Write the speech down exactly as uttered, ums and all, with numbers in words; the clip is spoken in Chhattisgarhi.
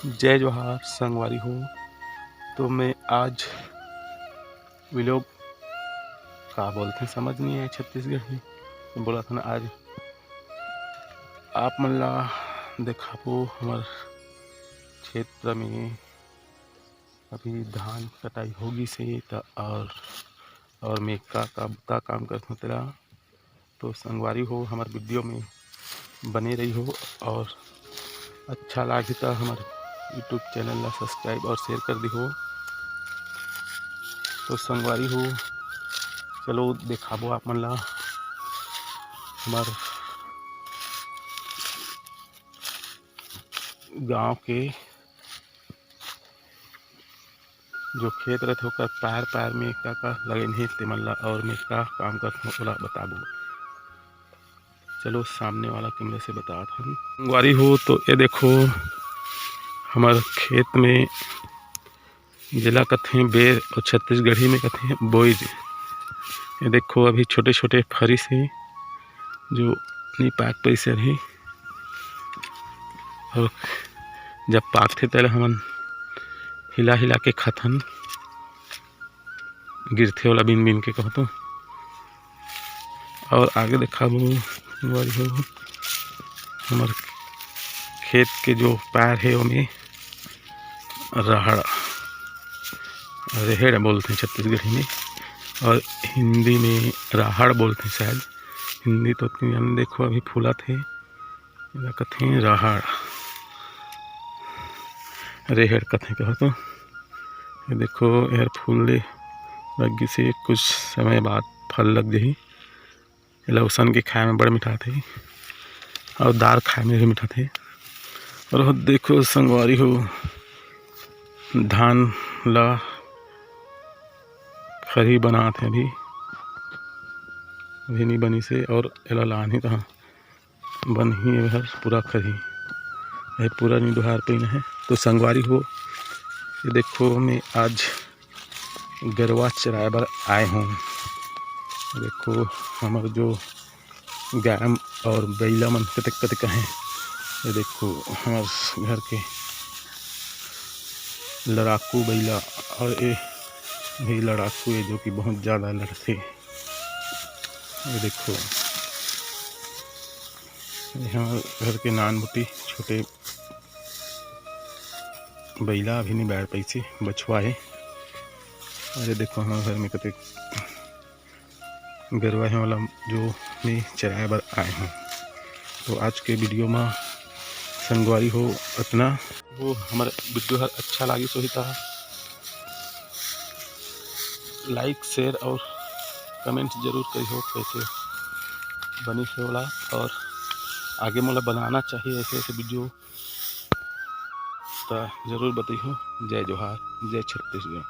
जय जोहार संगवारी हो। तो मैं आज vlog का बोलथे समझ नहीं आए छत्तीसगढ़ी, तो बोला था ना आज आप मन ला देखाबो हमर क्षेत्र में अभी धान कटाई होगी से त और, और मैं का, का, का काम करथों तेला। तो संगवारी हो हमर video में बने रही हो और अच्छा लागे त हमर YouTube channel ला subscribe और share कर दिहो। तो संगवारी हो चलो देखाबो आप मन ला हमर गांव के जो खेत रहिथे ओकर पार पार में का का लगइन हे तेमन ला और मैं का काम करथों ओला बताबो। चलो सामने वाला camera से बतात हन। संगवारी हो तो ये देखो हमर खेत में जेला कथे बेर और छत्तीसगढ़ी में कथे बोइज। ये देखो अभी छोटे छोटे फरिस हे जो नहीं पाक पैसे रही और जब पाकथे तेला हमन हिला हिला के खाथन, गिरथे ओला बिन बिन के कहतो। और आगे देखाबो संगवारी हो हमर खेत के जो पार हे ओमे राहड़, रेहेड़ बोलथे छत्तीसगढ़ी में और हिंदी में राहड़ बोलथे शायद। हिंदी तो अतनी जान देखो अभी फूलत हे, एला कथे राहड़, रेहेड़ कथे कहो तो। ये देखो एहर फूले लग गिसे, कुछ समय बाद फल लग जही। एला उसन के खाए में बड़ मिठाथे और दार खाए में भी मिठाथे। और वो देखो संगवारी हो धान ला खरही बनात हे अभी, अभी नहीं बनी से और एला लानही तहाँ बनही एहर पूरा खरही, ये पूरा नहीं दुहार पइन हे। तो संगवारी हो ये देखो मैं आज गरवा चराए बर आए हूँ। देखो हमर जो गाय और बइला मन कतेक कतेक हे। ये देखो हमर घर के लड़ाकू बइला और ये भी लड़ाकू हे जो कि बहुत ज़्यादा लड़थे। ये देखो ये हमर घर के नान मुटी छोटे बइला अभी नहीं बैठ पैसे बछवा हे। और ये देखो हमर घर में कतेक गरवा हे वाला जो मैं चराए बर आए हूँ। तो आज के video में संगवारी हो अतना। वो हमर video हर अच्छा लागिस होही ता like share और comment जरूर करिहो कैसे बनी हे वाला और आगे मोला बनाना चाहिए ऐसे ऐसे video तो जरूर बताइहो। जय जोहार, जय छत्तीसगढ़।